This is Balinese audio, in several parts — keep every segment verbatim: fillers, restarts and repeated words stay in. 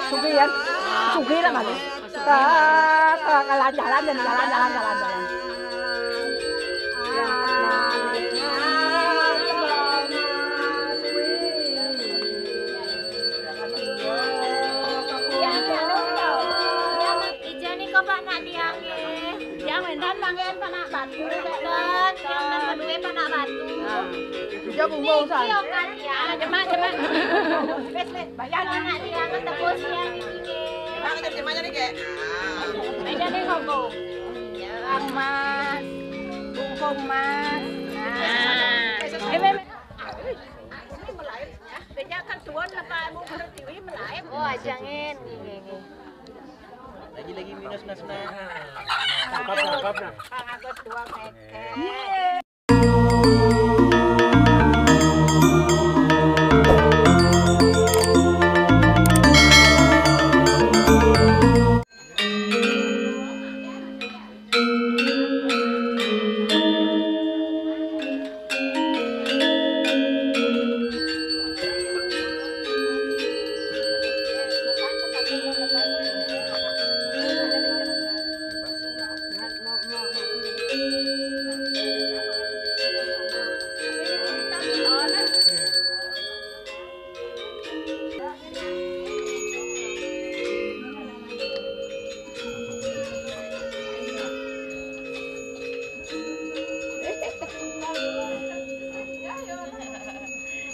Sugih ya. Sugih lah malu. Ke, ke, ke jalan, jalan, jalan, jalan, jalan, jalan. Ijani kok Pak nak tiang nggih. Tiang wénten mangkin panak batu, wénten. Tiang wénten madué panak batu. Ija bumbung san. Iki okan tiang. Jemak, jemak. Wis, wis, bayar. Panak tiang tebus tiang iki nggih. Jemak, jemak jane nggih. Meja ning kok. Emas. Bungkung emas. Nah. Eh, eh, eh. Bejakan tuan apa mau bener tiwi melayu. Oh, ajangin. Nggih, nggih, nggih. Lagi-lagi minus nas nah. Kapna, kapna. Kang Agus dua ngekek.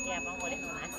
Ya, Bang, boleh, Mas.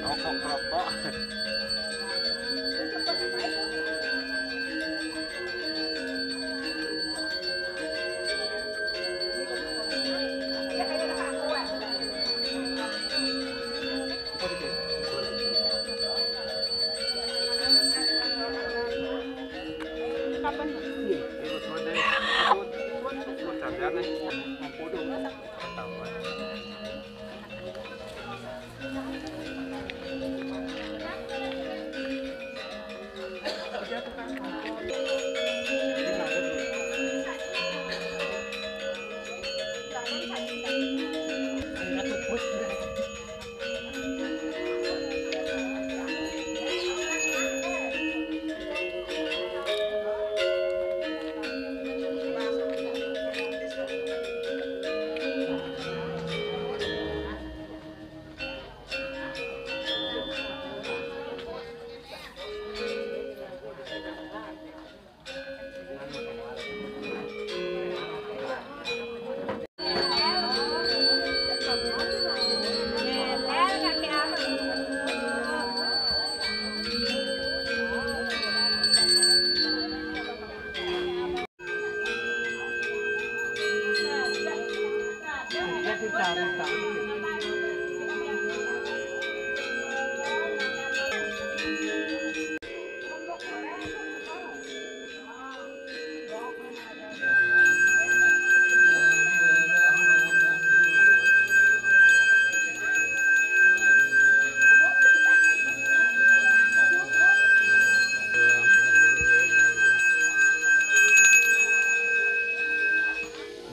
Rokok, rokok.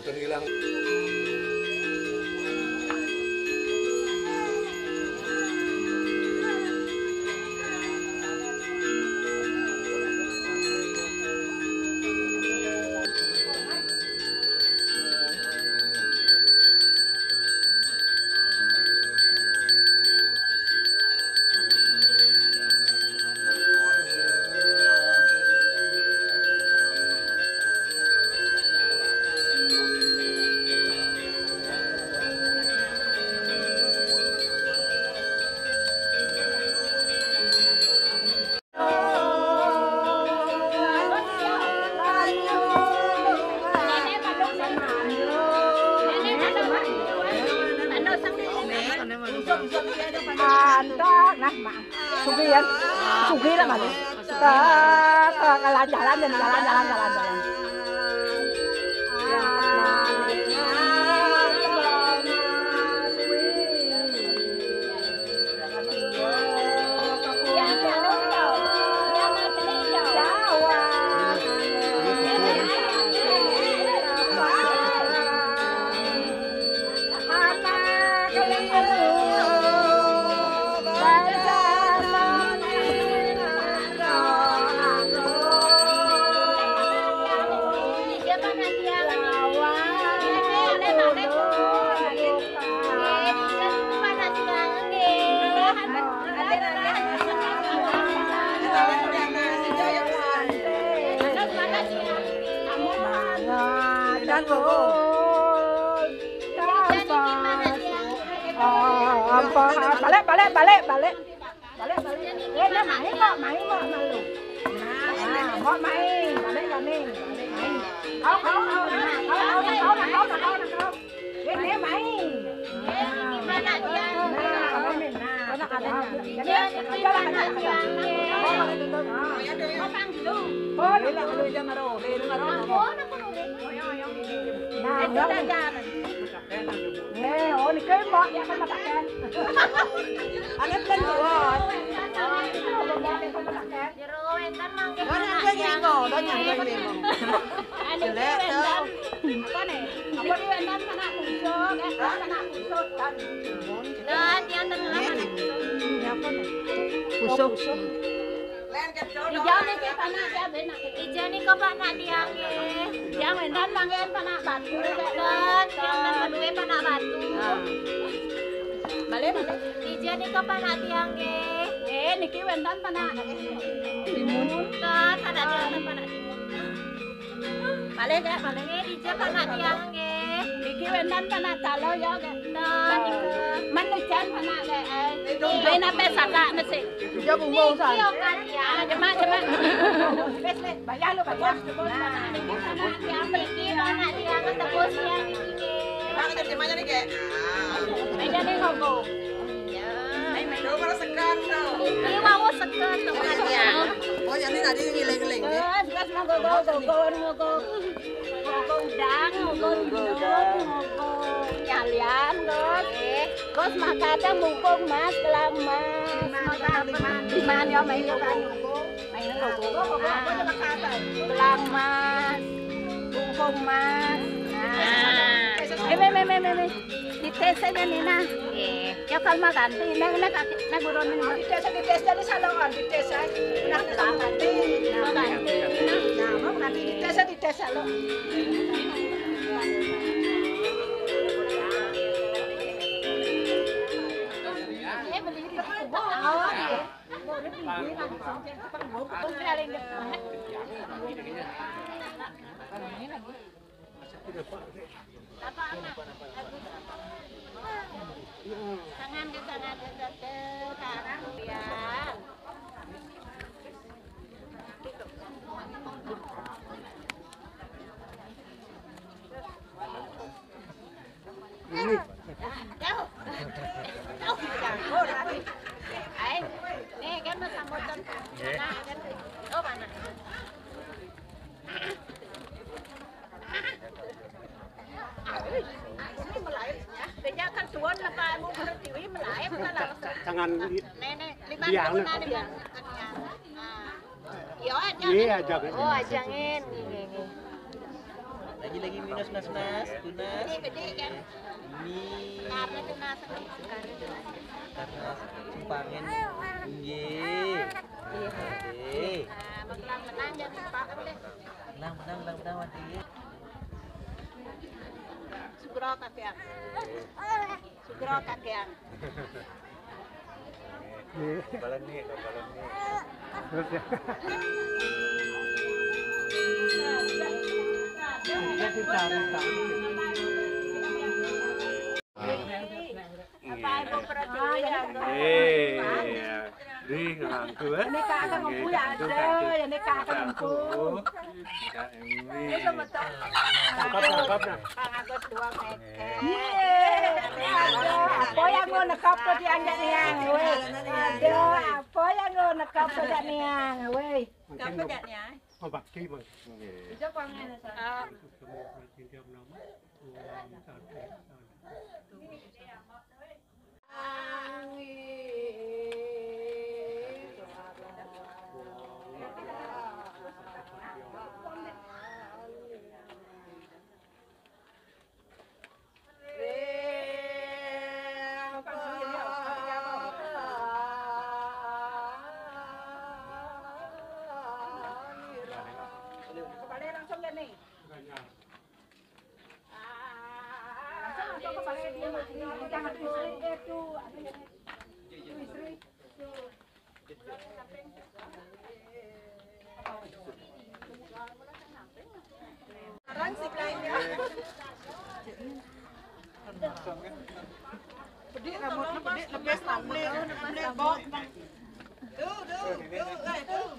Bukan hilang. Antak nah, Mak. Sugih ya. Sugih lah malu. Ke, ke, ke jalan-jalan dan jalan-jalan, jalan-jalan. Balik, balik, balik, balik. Balik, balik. Eh, nah, main kok, main kok, malu. Nah, nah, kok main, balik kok, main. Balik, main. Kau, kau, kau, nah, kau, kau, nah, kau, nah, kau, nah, kau, nah, kau. Eh, nah, main. Nah, main, nah. Kau nak ada. Jadi, jalan, jalan, jalan. Oh, ya, dulu. Oh, dulu, dulu, jangan, dulu, dulu. Nah, itu udah jalan. Eh, oh, ini kan mau, ya kan makan. Ada plan buat. Jero wénten mangke. Banyak gue gringo, banyak gue gringo. Jelek tau. Apa nih? Apa nih wénten anak kusuk, eh, anak kusuk kan. Lah, dia tengah anak kusuk. Ini apa nih? Kusuk. Kusuk. Ija niki panak ya, benak. Ija nika panak tiang nggih. Tiang wénten mangke panak batu. Wénten, tiang wénten duwe panak batu. Nah. Balik, balik. Ija nika panak tiang nggih. Eh, niki wénten panak timun. Wénten, panak tiang wénten panak timun. Balik, Kak, balik. Nggih, ija panak tiang nggih. Niki wénten panak calo ya, Kak. Wénten, nika. Men ujan panak, Kak. Eh, ben ape sakak mesik. Iya, Bu, Bu, San. Iya, Kak, ya. Jemak, jemak. Wes, wes, bayar lo, bayar. Nah, ini sama tiang mriki, Pak, nak tiang ketemu siang iki, nggih. Pak, terjemahnya nih, Kak. Bedane ngopo? Iya. Coba sekan, no. Iki wau sekan, no. Iya. Oh, ya, ini tadi ngiling-ngiling, ya. Terus, terus, monggo, monggo, monggo, monggo. Monggo udang, monggo lindung, monggo nyalian, Gus. Gus, makasih, mumpung Mas, gelang Mas. Di mana, ya, main lo, kan? Main lo, Gus. Gelang Mas, mumpung Mas. Nah. Eh, me, me, me, me, me. Di tesnya nih, nah. Iya. Ya, kalau makan, tuh, ini, ini, kaki, ini, buron, ini. Di tes, di tes, jadi salongan, di tes, eh. Nah, salongan, tuh. Nah, makan, tuh. Nah, mau makan, di tes, di tes, salon. Tangan ke, tangan ke, ke, ke, tangan, ya. Ini. Ngan di-, Nenek, lima dia, tahun anu. Ada yang, ah. Iya, aja. Iya, aja. Oh, aja, nggih, nggih, nggih. Lagi-lagi minus, nas, nas, tunas. Ini gede, kan? Ini. Karena tunas. Karena sumpangin. Nggih. Iya. Nggih. Ah, menang, menang, jangan lupa, deh. Menang, menang, menang, menang, Wati. Sugro, Kak, ya. Sugro, Kak, ya. Balan nih, balan nih. Terus ya. Jadi tarik, tarik. Apa ibu peraturan? Iya. Di ngelangku, eh. Ini kakak ngempu ya ada, ya ini kakak ngempu. Ini sama tak. Tangkap, tangkap, nah. Kang Agus dua meter. Iya. Apa yang mau nekap tuh dianjak niang, weh. Ada apa yang mau nekap tuh jak niang, weh. Mungkin mau bakti, Mas. Iya. Bisa panggil saya. Semua orang tidak nama. Om Santi. Kepala langsung ya nih. Sekarang si Kang. Pedik rambutnya, pedik, lebih rambutnya, pedik bot. Tuh, tuh, tuh, eh, tuh.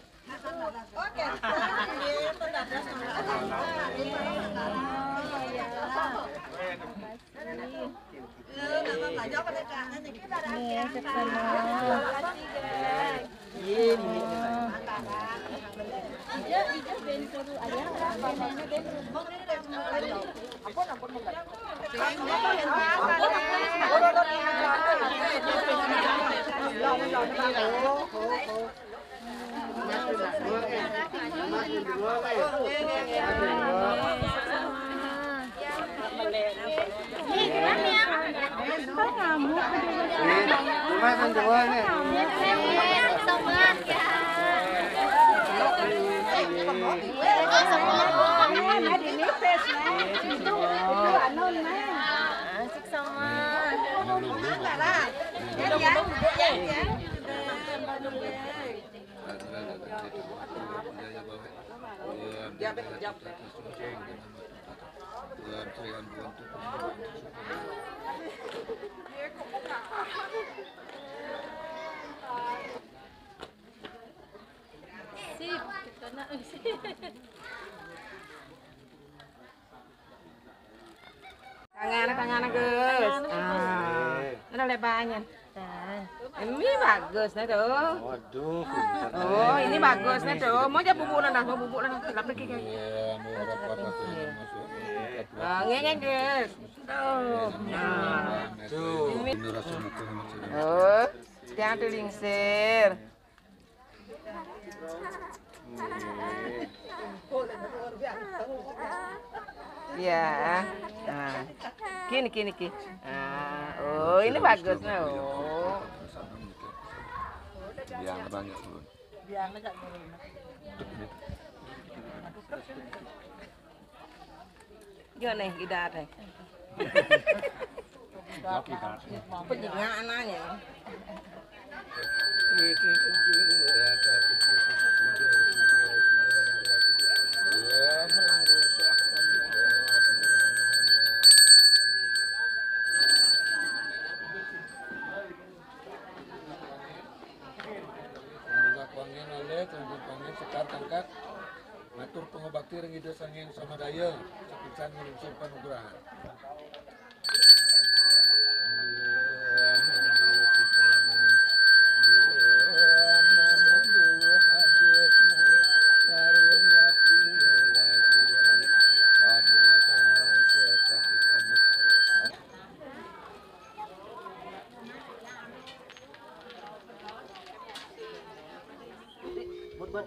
Sip, kena. Tangan, tangan, Gus. Ah. Ini lebarnya. Ini bagus nih tuh. Waduh, pintar. Oh, ini bagus nih tuh. Mau aja bubuk lah, mau bubuk lah, lapik kayak. Iya, mau berapa? Iya. Ah, ngene, Gus. Tuh. Nah. Tuh. Ini rasa muka macam. Oh, sekarang tuh lingsir. Ya. Nah. Kini, kini, kini. Ah, oh, ini bagus nah. Oh. Biar banyak turun. Biar agak turun. Gimana, Ida, teh? Penjagaan aja. Alhamdulillah, kuangin oleh, kuangin sekar tangkat. Matur pangabakti ring Ida Sang Hyang Samadaya, sapisan nglungsur panugrahan.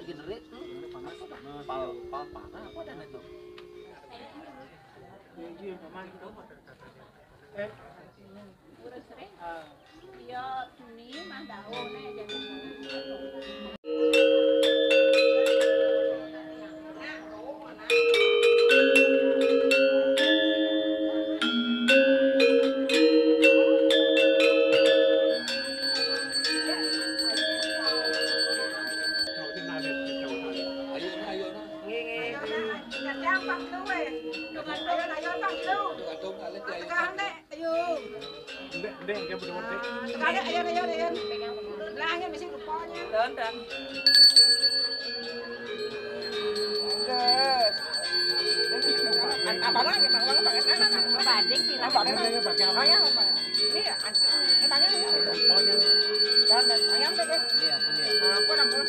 Generate tuh. Pal, pal, pal, apa dan itu? Iya, Juni mah daun, eh, jadi. Ayo, ayo, ayo. Ayo, ayo, ayo. Ayo. Ndek, ndek, dia betul. Tekan, ayo, ayo, ayo. Bilangnya mesti rupanya. Don, don. Terus. Apa lagi? Bang, bang, bang. Banding sih, lah. Bang, bang. Ini ya, ancur. Eh, banyak ya. Don, don. Ayam tuh, guys. Iya, punya. Ampun, ampun.